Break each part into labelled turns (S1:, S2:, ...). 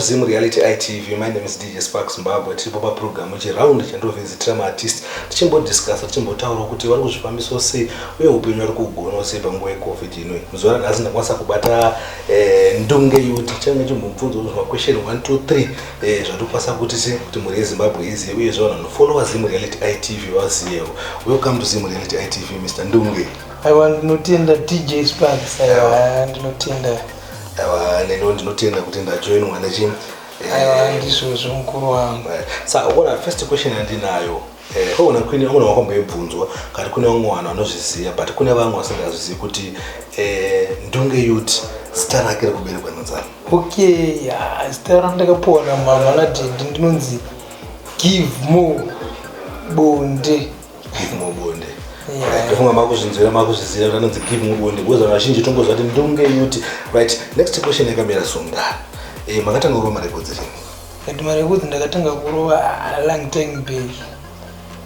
S1: Zim Reality ITV. My name is DJ Spark Zimbabwe. Tiripo paprogram yechiround chandovhizitira maartist, tichimbodiscussa, tichimbotaurawo kuti vari kuzvifambisawo sei uye upenyu vari kuugonawo sei panguva yeCovid inoi. Muzuva ranhasi ndakwanisa kubata Ndunge Yut. Change chimbomubvunzawo zvimaquestion 1 2 3 zvatokwanisa kuti se kuti mhuri yeZimbabwe izive, uyezve vanhu vanofollowa Zim Reality ITV vazivewo. Welcome to Zim Reality ITV, Mr Ndunge.
S2: Aiwa, ndinotenda, DJ Sparks. Aiwa, ndinotenda.
S1: Aiwa, neniwo ndinotenda kuti ndajoinwa nechi
S2: Aiwa, ndizvozvo, mukuru wangu.
S1: Saka ona, first question yandinayo, ona, kune vamwe vakamboibvunzwa kati kune vamwe vanhu vanozviziva, but kune vamwe vasingazvizivi kuti Ndunge Yut zita rake rekuberekwa nonzani?
S2: Okay, ya, zita randakapiwa namama nadaddy ndinonzi Give More Bonde.
S1: Give More Bonde. Ndofunga makuzvinzwira, makuzviziva kuti anonzi Give More Bonde, because vanhu vazhinji tongoziva kuti Ndunge Yut. Right, next question yakamira songara, makatanga kurova marekodzi rini?
S2: Kati marekodzi ndakatanga kurova long time back,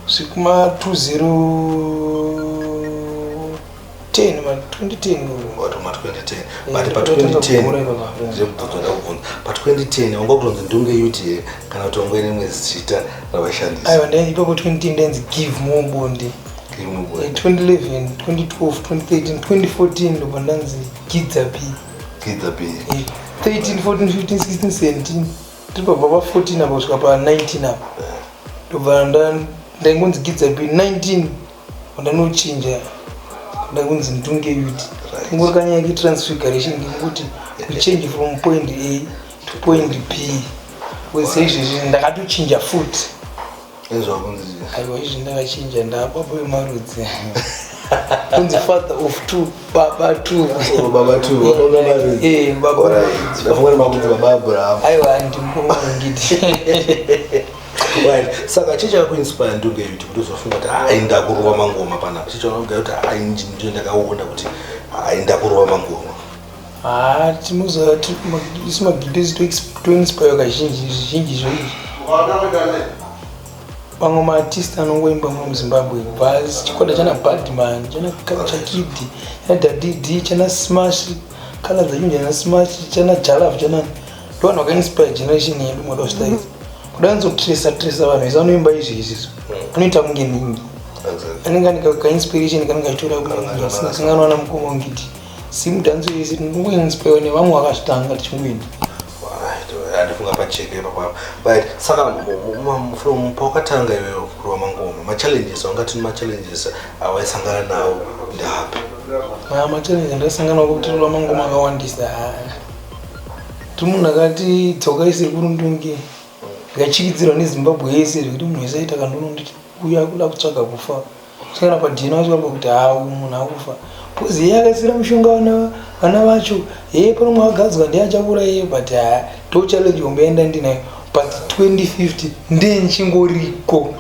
S2: zvikuma 2010, ma 2010.
S1: Watoma 2010?
S2: Eh,
S1: But pa
S2: ndakatanga
S1: 2010
S2: kugura ipapa.
S1: Ndekubvunza, ndakubvunza, pa 2010 wanga kutonzi Ndunge Yut here kana kuti wanga ine zita ravashandisa?
S2: Aiwa, ipapo 2010 ndainzi Give More Bonde.
S1: Give More Bonde.
S2: 2011, 2012, 2013, 2014 ndobva ndanzi Gidza P.
S1: Gidza P.
S2: 13, 14, 15, 16, 17, tiri pabva pa14 apa kusvika pa19 apa, ndobva ndaingonzi Gidza P. 19 ndanochinja, ndakunzi Ndunge Yut. Kungori kanyaya ketransfiguration, ngekuti kuchange from point A to point B, because izvezvi ndakatochinja futi.
S1: Ezvakunzi?
S2: Aiwa, izvi ndakachinja, ndababa vemarudzi, kunzi father of two, baba two.
S1: Oh, baba two, baba vemarudzi.
S2: Eh, baba vemarudzi.
S1: Ndafunga kuti makunzi baba Abraham.
S2: Aiwa, ndimukoma ngiti.
S1: Right, saka chii chakakuinspire, Ndunge Yut, kuti uzofunga kuti hai, ndakurova mangoma panapa? Chii chakakuga kuti hai, ndiyo ndakaona kuti hai, ndakurova mangoma?
S2: Ha, tinoziva isu magidesi toinspire kazhinji, zvizhinji zvoizvi. Vamwe maartist anongoimba muno muZimbabwe, kubva chikwata chana Badman, chana Culture Kid, chana Daddy D, chana Smash, Kala dzachinji, chana Smash, chana Jalaf, chana ndo vanhu vakainspire generation yedu. Mwada kusvita idzi kuda nzotresa tresa vanhu vese vanoimba izvi izvizvo, anoita kunge ningi anenge ane kainspiration kanenge achitora kusingakanganwa namukoma ngiti Zimdancehall yese. Tinongoinspire nevamwe vakazvitanga tichingoenda.
S1: Andifunga pacheke ipapo. Right, saka from pawakatanga iweyo kurova mangoma, machallenges wangati machallenges awaisangana nawo ndeapi?
S2: Machallenges andakasangana nawo kutirova mangoma akawandisa. Tiri munhu akati tsoka isiri kurundunge, ndikachikidzirwa neZimbabwe yese, zvekuti munhu wese aita kandononditi uya kuda kutsvaga kufa, kusvikana padhina vasvika pakuti ha, uyu munhu akufa because iye akaisira mushonga vana vacho. Ye pano mwakagadzwa ndiye achakura iye, but ha, ndo challenge hombe yaenda ndinayo. But 2050 ndenchingoriko.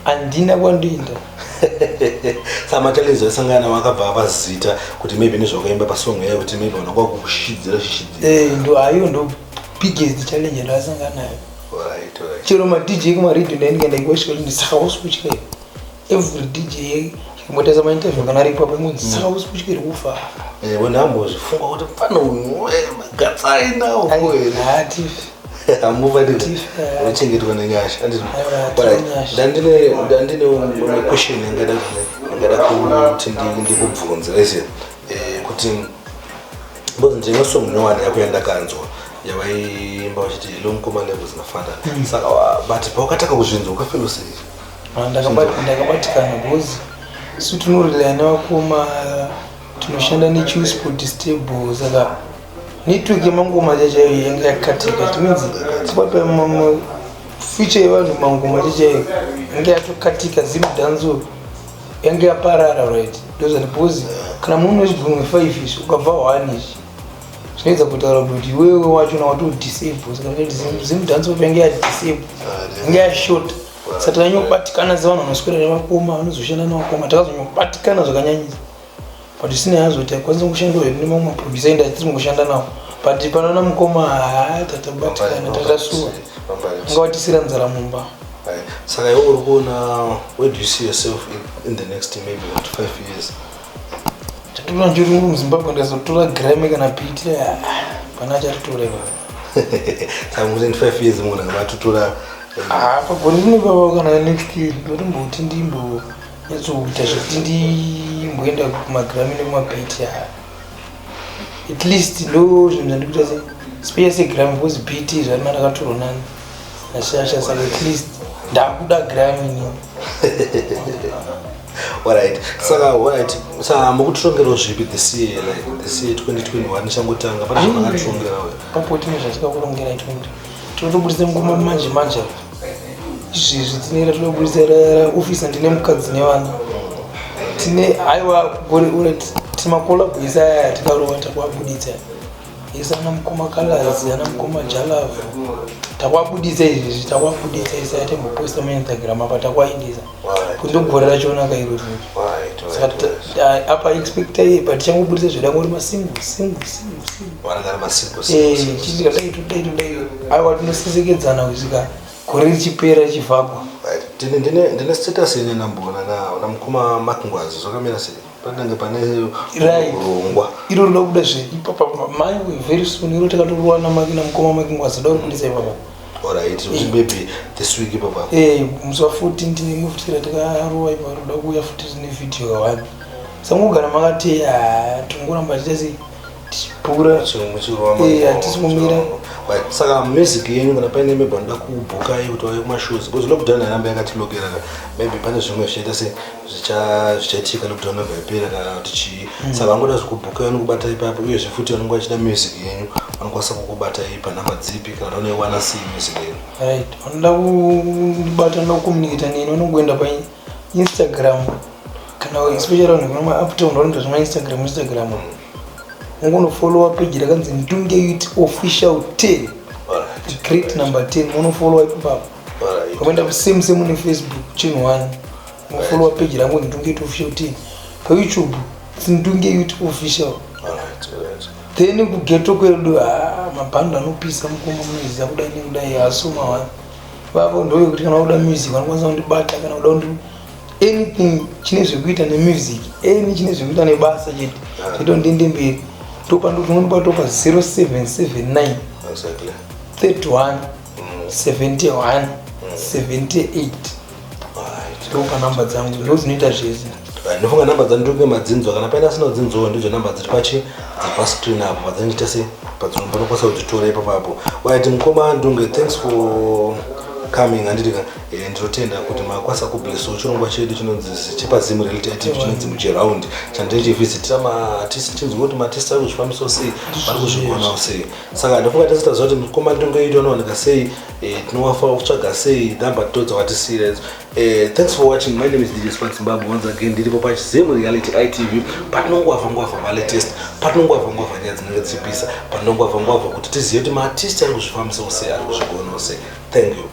S2: Handina kwandoenda.
S1: Saka machallenges aisangana nawo akabva apa zita kuti maybe nezvawakaimba pasong yayo, kuti maybe vanhu vakukushidzira shishidzira?
S2: Eh, ndo ayo ndo biggest challenge yandakasangana nayo. Chero maDJ kumaredhiyo ndainge ndaingosvika kuti saka usi kutya here? Every DJ chimbotarisa mainterview kana aripo apo, ingonzi saka usi kutya here kufa?
S1: Wena ambozvifunga kuti mfana uyu magatsi ainawo here?
S2: Hatifi.
S1: Hamufaniri.
S2: Tifi.
S1: Unochengetwa nenyasha.
S2: Aiwa, tine nyasha.
S1: Ndandine question yangada kuti ndikubvunze ese, kuti because ndine song nyowani yako yandakanzwa yavaimba vachiti "Hello mukoma Levels naFanda". Saka but pawakatanga kuzvinzwa ukafeel sei?
S2: Ah, ndakabatikana because isu tinorelaya nevakoma, tinoshanda neChillspot stable, saka network yemangoma chachaiyo yanga yakatika. It means papa future yevanhu, mangoma chachaiyo yanga yatokatika, Zimdancehall yanga yaparara, right? Ndozvani, because kana munhu wechigumwe 5 izvi ukabva 1 izvi, zvinoedza kutaura kuti iwewe wachona watodisable. Saka Zimdancehall yange yadisable, yanga yashota, saka takanyobatikana sevanhu vanoswera nevakoma, vanozoshanda nevakoma. Takazonyobatikana zvakanyanyisa, but zvisina hazvo, takwanisa kushandawo hedu nemamwe maproducer enda tiri kushanda nawo, but panana mukoma, haa, tatabatikana, tatasuwa, angawatisira nzara mumba.
S1: Right. Saka iwe uri kuona, where do you see yourself in the next maybe what, 5 years?
S2: Chatoona nchiri muZimbabwe, ndazotora Grammy kana piti, pana achatitora ipapo.
S1: Saka mukuti in 5 years munhu anga matotora?
S2: Ah, pagore rino baba, kana next year ndotomboti ndimbonyatsokuita zvekuti ndimboenda kumaGrammy nekumaBET. At least ndo zvinhu zvandikuita se special seGrammy, because BET zvarima ndakatorwa nani naShasha, saka at least ndakuda Grammy nini.
S1: Alright, saka alright, saka mukutirongerawo zvipi this year, like this year 2021 ichangotanga, pane zvamakatirongerawo?
S2: Papo tine zvatikakurongera, itokuti tinotobudisa ngoma manje manje apa. Izvezvi tinera tinobudisa ofisa, ndine mukadzi nevana, tine haiwa gore ure timacollabo ese aya tikarova, takuabuditsa ese, ana mukoma Calaz, ana mukoma Jalavu, takuabuditsa izvezvi, takuabuditsa ese aya, timboposta muInstagram apa, takuaindisa kuti ndogore rachona kairo. Saka apa expecta iye, but tichangobudisa zvedangori masingle, single, single, single.
S1: Vanenge ari masingle.
S2: Chiitika dai todai todai, aiwa, tinosesekedzana kusvika gore richipera richivhagwa.
S1: Ndine status yenyu ndamboona namukoma Makngwazi, zvakamira sei? Panenge pane urongwa?
S2: Iro rinoda kubuda zveipapa mai very soon, iro takatorwa namukoma Makingwazi, da kubudisa ipapa.
S1: Alright, maybe this week ipapa?
S2: Musi wa14 tine mufuti ratakarova ipa, roda kuuya futi rine vhidhiyo kawani, sangogara makati tongoramba tiita sei, tichipura. Hatisi kumira.
S1: Right, saka music yenyu, kana paine maybe vanoda kubhukai kuti vauye kumashows, because lockdown yaramba yakatilokera, maybe pane zvimwe zvichaita se zvichaitika lockdown yobva yapera kana kuti chii, saka vangoda zvekubhukai vanokubata ipapo. Uyezve futi vanonge vachida music yenyu vanokwanisa kukubatai panhamba dzipi, kana vanoiwana sei music yenyu?
S2: Right, vanoda kundibata, noda kucommunicata neni, vanongoenda paInstagram, kana especially vanhu kuna mauptown vanoita zvemaInstagram, Instagram ungonofollowa page rakanzi Ndunge Youth Official 10, great number 10, munofollowa ipapo. Ukaenda same same neFacebook, chinhu one, unofollowa page rangu Ndunge Youth Official 10. PaYouTube Ndunge Youth Official. Then kughetto kwedu, mabhando anopisa mukoma, munoziva kudai nekudai, asoma wani vavo ndovekuti kana uda music vanokwanisa kundibata, kana kuda kundi anything chine zvekuita nemusic, any chine zvekuita nebasa chete, chete ndiende mberi, ndopandotinondibata pa 0779 31 71 78, ndopa namba dzangu, ndo dzinoita zvese.
S1: Ndinofunga namba dzandinge madzinzwa, kana paine asina kudzinzwawo, ndidzo namba dziri pachi dziri pascreen apo padzinoita se panokwanisa kudzitora ipapapo. Right, mukoma Ndunge, thanks for coming. Handiti ndinotenda kuti makwanisa kublessawo chirongwa chedu chinonzi chepaZim Reality TV, chinonzi Muchiround, chandirichivhizitira maartist, chinzwa kuti maartist ari kuzvifambisawo sei, vari kuzvigonawo sei. Saka ndofunga tese taziva kuti mukoma Ndunge ito anowanika sei, tinowafa kutsvaga sei, namba todzawatisiyira idzo. Thanks for watching. My name is DJ Spark Zimbabwe. Once again, ndiripo pachiZim Reality ITV, patinongwavha ngwavha malatest, patinongwavha ngwavha nyaya dzinenge dzichipisa, patinongwavha ngwavha kuti tizive kuti maartist ari kuzvifambisawo sei, ari kuzvigonawo sei. Thank you.